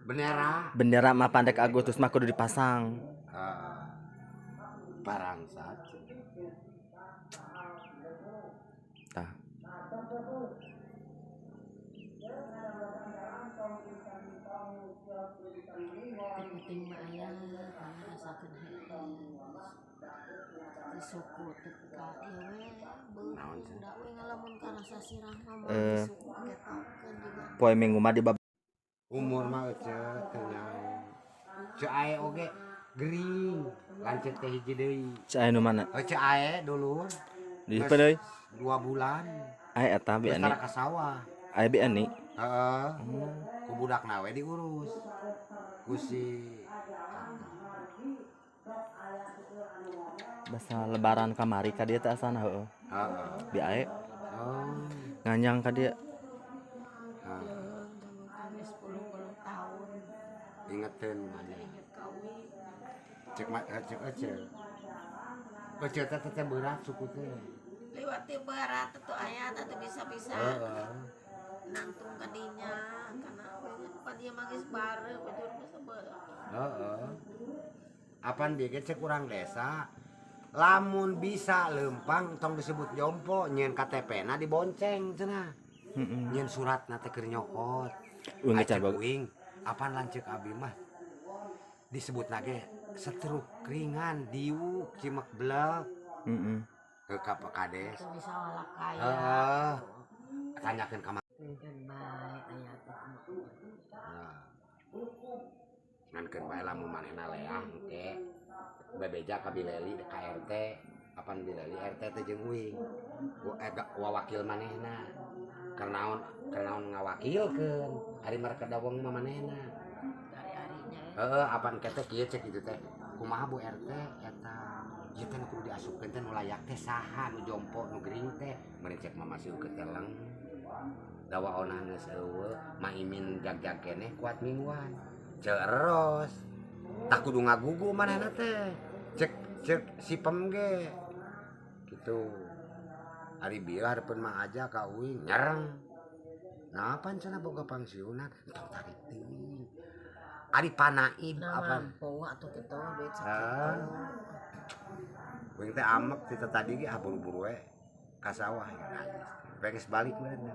Bendera. Bendera mah pandek Agustus mah kudu dipasang. Heeh. Barangsat. Tah. Penting mah aya ngarasakeun heueuh. Teu suku teu ka ieu we Naon sih? beuh da we ngalamun karasa sirah mah moal Eh. disuku ketokeun juga. Poe Minggu mah di Umur mah ece teu nyaho. Ceu ae oge gering, lanceuk teh hiji deui. Cai nu mana? Oh, ceu ae dulur. Di Geus deui. 2 bulan. Ae eta bi Geus ani. tara ka sawah. Ae bi ani. Heeh. Ku budakna we diurus. Ku si Basa lebaran kamari ka dieu teh asana heueuh. Heeh. Bi ae Oh. nganyang ka dieu. Heeh. Geus puluh-puluh tahun Ingetin mana. inget kawin. Cek ma cek ece. Ece teh teh berat suku teh. Lewat ti berat tuh aya teh bisa-bisa Heeh. nangtung ka dinya kana pan ieu mah geus bareup bajur mah sabelah. Heeh. Apan bieu ge cek urang desa. Lamun bisa lempang tong disebut jompo nyieun KTP na dibonceng cenah. Heeh. Nyieun suratna teh keur nyokot. Uing Ai ge cek uing, apan lanceuk abi mah disebutna ge setruk ringan diuk cimek blek Heeh. ke ka Pak Kades. Teu bisa walakaya. Heeh. Tanyakeun ka Keun bae aya teh kumaha. Nah. Ngankeun bae lamun manehna leah engke bebeja ka Bileli ka RT apan Bileli RT teh jeung uing. Wawakil manehna. Karnaon karnaon ngawakilkeun ari mereka daweng mah manehna. Dari arinya Heeh, apan ke teh kieu cek kitu teh. Kumaha Bu RT eta? Ieu teh nu kudu diasupkeun teh nu layak teh saha nu jompo nu gering teh. Meureun cek mah masih ukeut teh leng. Dawa onah geus eueuh, Ma Imin jag-jag keneh kuat mingguan. Ceros. Tak kudu ngagugu manehna teh. Cek cek si pem ge. Gitu. Ari bieu hareupeun mah aja ka uing nyereng. Nah, apan cenah boga pangsiunan entong tarik teuing. Ari panaib nah apa mampu atuh kitu duit Ah. sakitu. Uing teh amek ti tadi ge ah buru-buru we ka sawah ya najis. Geus balik meureun.